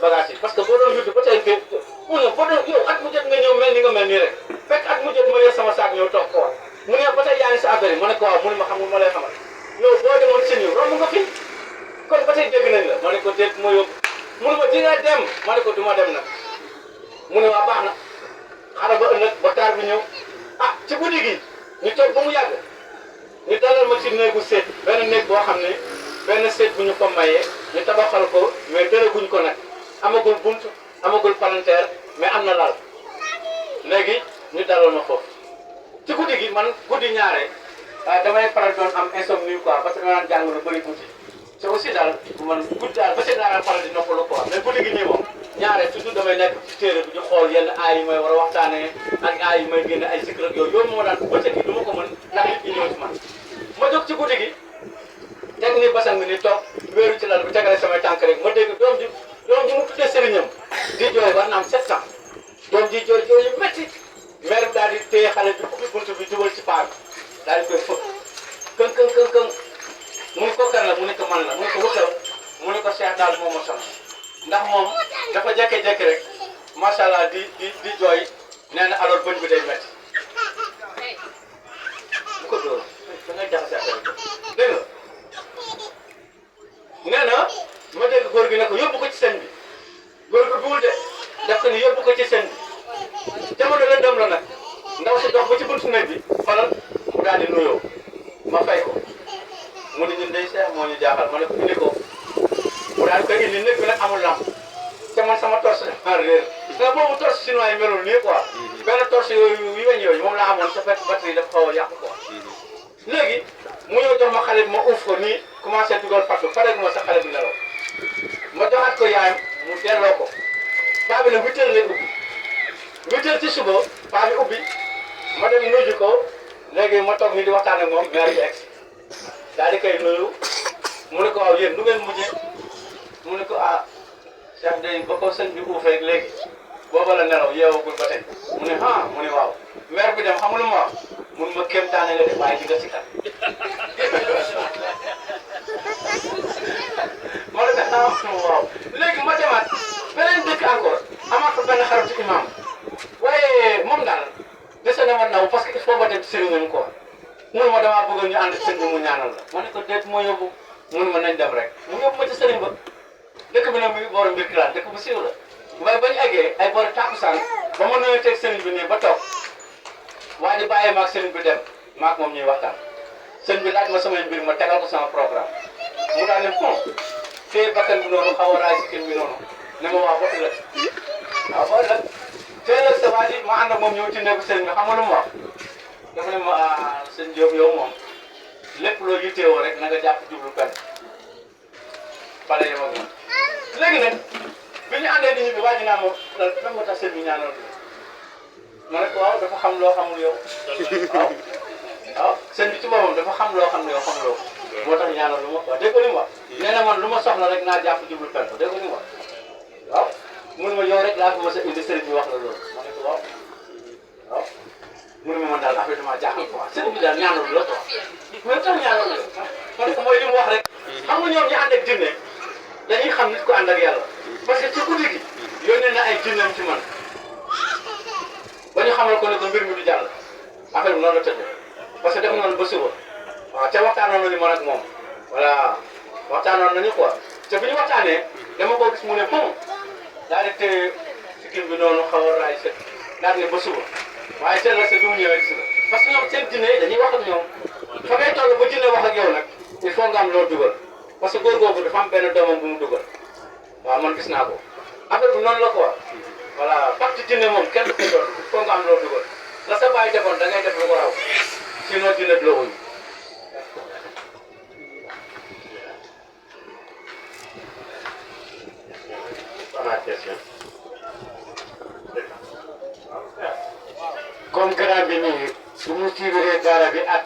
bagage yi parce que boo doon yutu ba tey mu ne boo doon yow at mu jot nga ñëw mel ni nga mel nii rek fekk at mu jot ma yor sama saak ñëw toog ko mu ne ba tey yaa ngi sa affaire yi ma ne ko waaw mu ne ma xamul ma lay xamal yow boo demoon seen yow romb nga fi kon ba tey dégg nañ la ma ne ko déet ma yóbbu mu ne ma di nga dem ma ne ko du ma dem nag mu ne waa baax na xaaral ba ëllëg ba taar bi ñëw ah ci guddi gi ñu toog ba mu yàgg ñu dalal ma ci néegu seet benn néeg boo xam ne benn seet bu ñu ko mayee ñu tabaxal ko mais dërëguñ ko nag amagul bunt amagul palanteer mais am na lal léegi ñu dalal ma foofu ci guddi gi man guddi ñaare damay faral doon am insomnie quoi parce que dama naan jàng lu bëri guddi te aussi daal man guddi daal ba si daal faral di noppalu quoi mais guddi gi nii moom ñaare toujours damay nekk ci téere bi di xool yenn aay yi may war a waxtaanee ak aay yi may génne ay zikr ak yooyu moo daan bëccëg gi du ma ko mën ndax nit ñi ñëw ci man ma jóg ci guddi gi teg ni basang bi ni toog wéeru ci lal bi tegale samay tànk rek ma dégg doom ji mu tuddee sëriñam di jooy war na am 7 ans doom ji jooy jooy yu métti mère bi daal di téye xale bi ubbi buntu bi jubal ci paa bi daal di koy fëkk këng mu ne ko kan la mu ne ko man la mu ne ko waxew mu ne ko Cheikh daal moo ma sonal ndax moom dafa jékki-jékki rek macha allah di jooy nee na alors bëñ bi day métti bu ko dóor da ngay jaxase affaire bi dégg nga nee na ma dégg góor gi ne ko yóbbu ko ci sëñ bi góor gi duul de def ko ni yóbbu ko ci sëñ bi jamono lëndëm la nag ndaw si dox ba ci buntu néeg bi xoolal mu daal di nuyoo ma fay ko mu ne ñun day seex moo ñu jaaxal ma ne ko indi ko mu daal di koy indi néeg bi nag amul lamp te man sama torche dafa réer nga boobu torche chinois yi melul nii quoi benn torche yooyu yu weñ yooyu moom laa amoon sa fekk batterie dafa xaw a yàqu quoi léegi mu ñëw jox ma xale bi ma uuf ko nii commencé dugal fàttu pare ma sa xale bi nelaw ma joxaat ko yaayam mu delloo ko paa bi nag 8 heures lay ubbi 8 heures ci suba paa bi ubbi ma dem nuyu ko léegi ma toog nii di waxtaan ak moom mère bi egg daal di koy nuyu mu ne ko waaw yéen nu ngeen mujjee mu ne ko ah Cheikh day ba ko sëñ bi uuf rek léegi booba la nelaw yeewagul ba tey mu ne ah mu ne waaw mère bi dem xam lu ma wax mun ma kéemtaane nga def waaye di nga si kat ma ne ko ah waaw léegi ma demaat beneen dëkk encore amaat fa benn xaritu imam waaye moom daal dese na ma naw parce que il faut ma dem sëriñam quoi mun ma damaa bëgg ñu ànd sëñ bi mu ñaanal la ma ne ko déet moo yóbbu mun ma nañ dem rek mu yóbbu ma ci sëriñ ba dëkk bi nag mi ngi booru mbir kilaan dëkk bu siiw la waaye bañ eggee ay boori tàkkusaan ba ma nuyoo teg sëriñ bi nii ba toog waa ji bàyyee maag sëriñ bi dem maag moom ñuy waxtaan sëriñ bi laaj ma samay mbir ma tegal ko sama programme mu daal ne bon téye bakkan bi noonu xaw a raay si kër bi noonu ne ma waa ba ëllëg waaw ba ëllëg teel sa waa ji ma ànd ak moom ñëw ci néegu sëriñ bi xam nga lu mu wax dafa ne ma sëñ Diop yow moom lépp loo yitteewoo rek na nga jàpp jublu penn pare yow ak man léegi nag bi ñu àndee nit ñi bi waa ji naan ma lan moo tax sëñ bi ñaanal ma ne ko waaw dafa xam loo xamul yow waaw sëñ bi ci boppam dafa xam loo xam ne yow xamuloo ko moo tax ñaanal lu ma wax dégg nga li mu wax nee na man lu ma soxla rek naa jàpp jublu penn dégg nga li mu wax waaw mun ma yow rek laa ko mos a indi sëriñ bi wax la loolu ma ne ko waaw waaw mun ma man daal affaire dama jaaxal quoi sëriñ bi daal ñaanal la quoi mais tax ñaanal la parce que mooy li mu wax rek xam nga ñoom ñu ànd ak jinne dañuy xam nit ko ànd ak yàlla parce que ci guddi gi yónnee na ay jinneem ci man ba ñu xamal ko ne ko mbir mi du jàll affaire bi noonu la tëddee parce que def noonu ba suba waaw te waxtaanoon nañu man ak moom voilà waxtaanoon nañu quoi te bi ñu waxtaanee dama ko gis mu ne bon daal di téye sikkim bi noonu xaw a raay set daal ne ba suba waaye seen la sa bi mu ñëwee gis nga parce que ñoom seen jinne dañuy wax ak ñoom fa ngay toll ba jinne wax ak yow nag il faut nga am loo dugal parce que góor googu dafa am benn doomam bu mu dugal waaw man gis naa ko affaire bi noonu la quoi voilà pacte jinne moom kenn du ko doon il faut nga am loo dugal la sa baay defoon da ngay def lu ko raw sinon jinne du la wuyu comme grand bi nii su mu tiibaree dara bi at